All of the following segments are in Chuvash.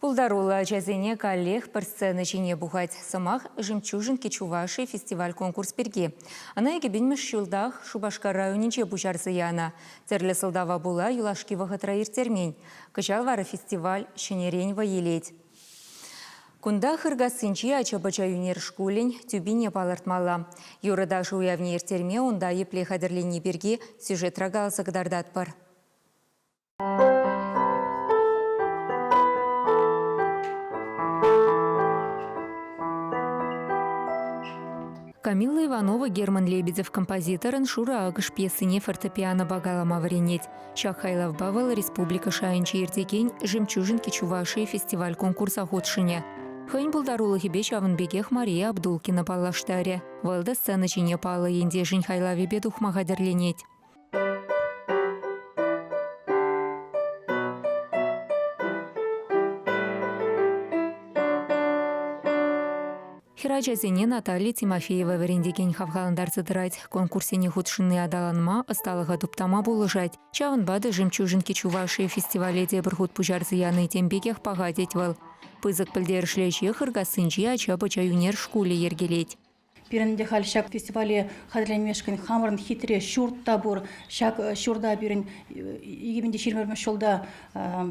Пултаруллӑ ачасене каллех пӗр сцена ҫине пухать. Сӑмах «Жемчужинки Чувашии» фестиваль-конкурс пирки. Ӑна 2000-мӗш ҫултах Шупашкар районӗнче пуҫарса янӑ. Тӗрлӗ сӑлтава пула юлашки вӑхӑтра ирттермен. Кӑҫал вара фестиваль ҫӗнӗрен вӑй илет. Кунта Хыркассинчи ача-пӑча ӳнер шкулӗн тӳпине палӑртмалла. Юрӑ-ташӑ уявне ирттерме унта епле хатӗрленни пирки сюжетра каласа кӑтартатпӑр. Камила Иванова Герман Лебедев композиторӑн «Шурӑ акӑш» пьесине фортепианопа калама вӗренет. Ҫак хайлавпа вӑл республика шайӗнче иртекен «Жемчужинки Чувашии» фестиваль-конкурса хутшӑнӗ. Хӑйӗн пултарулӑхӗпе ҫавӑн пекех Мария Абдулкина паллаштарӗ. Вӑл та сцена ҫине паллӑ ентешӗн хайлавӗпе тухма хатӗрленет. Хӗрачасене Наталья Тимофеева вӗрентекен хавхалантарса тӑрать. Конкурссене хутшӑнни аталанма, ӑсталӑха туптама пулӑшать. Ҫавӑнпа та «Жемчужинки Чувашии» фестивале тепӗр хут пуҫарса яни тем пекех паха, тет вӑл. Пысӑк пӗлтерӗшлӗ ӗҫе Хыркассинчи ача-пӑча ӳнер шкулӗ йӗркелет. Пирӗн те халь ҫак фестивале хатӗрленмешкӗн хамӑрӑн хитре ҫурт та пур. Ҫак ҫурта пирӗн 2021 ҫулта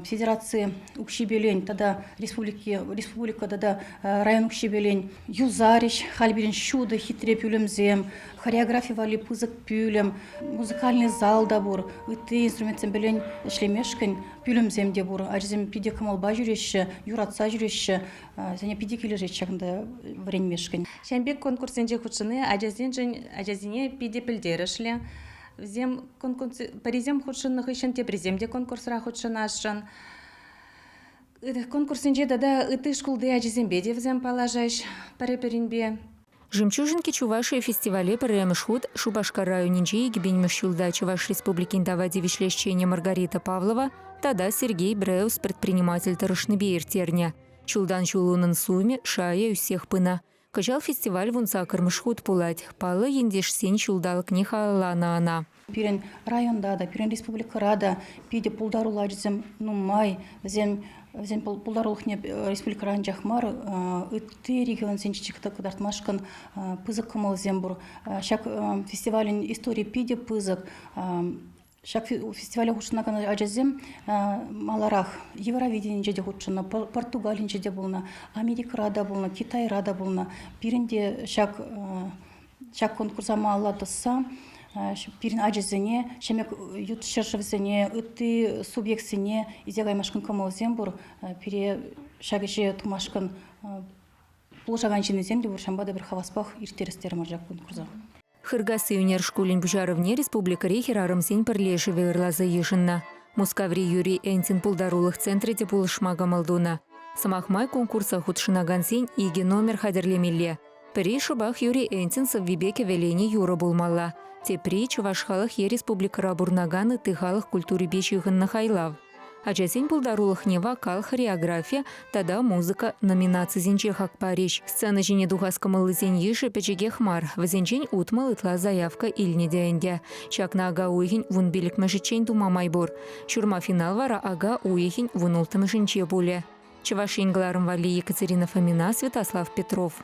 федераци укҫипелен тата республика тата район укҫипелен юсарӗҫ. Халь пирӗн ҫутӑ хитре пӳлӗмсем, хореографи валли пысӑк пӳлӗм, музыкальный зал та пур. Ытти инструментсемпелен ӗҫлемешкӗн пӳлӗмсем те пур. Ачасем питӗ кӑмӑлпа ҫӳреҫҫӗ, юратса ҫӳреҫҫӗ. Сене питӗ килӗшет ҫакӑнта вӗренмешкӗн. Ҫавӑн пек конкурссенче хутшӑнни ачасеншӗн ачасене питӗ пӗлтерӗшлӗ. Вӗсем пӗрисем хутшӑннӑ хыҫҫӑн теприсем те конкурсра хутшӑнасшӑн. Конкурссенче тата ытти шкулти ачасемпе те вӗсем паллашаҫ пӗр-пӗринпе. «Жемчужинки Чувашии» фестивале пӗрремӗш хут Шупашкар районӗнчи 2000-мӗш ҫулта Чӑваш Республикин тава тивӗҫлӗ ӗҫченӗ Маргарита Павлова тата Сергей Бреус предприниматель тӑрӑшнипе ирттернӗ. Ҫултан ҫул унӑн сумӗ, шайӗ ӳссех пынӑ. Кӑҫал фестиваль вунсаккӑрмӗш хут пулать. Паллӑ ентешсен ҫулталӑкне халалланӑ ӑна. Пирӗн районта та, пирӗн республикӑра та питӗ пултаруллӑ ачасем нумай. Вӗсем вӗсен пултарулӑхне республикӑра анчах мар, ытти регионсенче кӑтартмашкӑн пысӑк кӑмӑлсем пур. Ҫак фестивалӗн историйӗ питӗ пысӑк. Ҫак фестивале хутшӑнакан ачасем маларах Евровиденинче те хутшӑннӑ, Португалинче те пулнӑ, Америкӑра та пулнӑ, Китайра та пулнӑ. Пирӗн те ҫак Ҫак конкурса малалла тӑсса пирӗн ачасене, ҫӗнӗ ют ҫӗршывсене, ытти субъектсене илсе каймашкӑн кӑмӑлсем пур. Пире ҫак ӗҫе тумашкӑн пулӑшакан ҫыннисем те пур. Ҫавӑнпа та пӗр хаваспах ирттерес терӗмӗр ҫак конкурса. Хыркасси ӳнер шкулӗн пуҫарӑвне республикӑри хӗрарӑмсен пӗрлешӗвӗ ырласа йышӑннӑ. Мускаври Юрий Энтин пултарулӑх центрӗ те пулӑшма кӑмӑл тунӑ. Сӑмах май, конкурса хутшӑнакансен икӗ номер хатӗрлемелле. Пӗри шӑпах Юрий Энтин сӑввипе кӗвӗленӗ юрӑ пулмалла, тепри чӑваш халӑх е республикӑра пурӑнакан ытти халӑх культурипе ҫыхӑннӑ хайлав. Ачасен пултарулӑхне вокал, хореографи тата музыка номинацисенче хак парӗҫ. Сцена ҫине тухас кӑмӑллисен йышӗ пӗчӗкех мар, вӗсенчен 60 ытла заявка илнӗ те ӗнтӗ. Ҫакна ака уйӑхӗн вунпиллӗкмӗшӗччен тума май пур. Ҫурма финал вара ака уйӑхӗн вунулттӑмӗшӗнче пулӗ. Чӑваш Ен кӑларӑм валли Екатерина Фомина, Святослав Петров.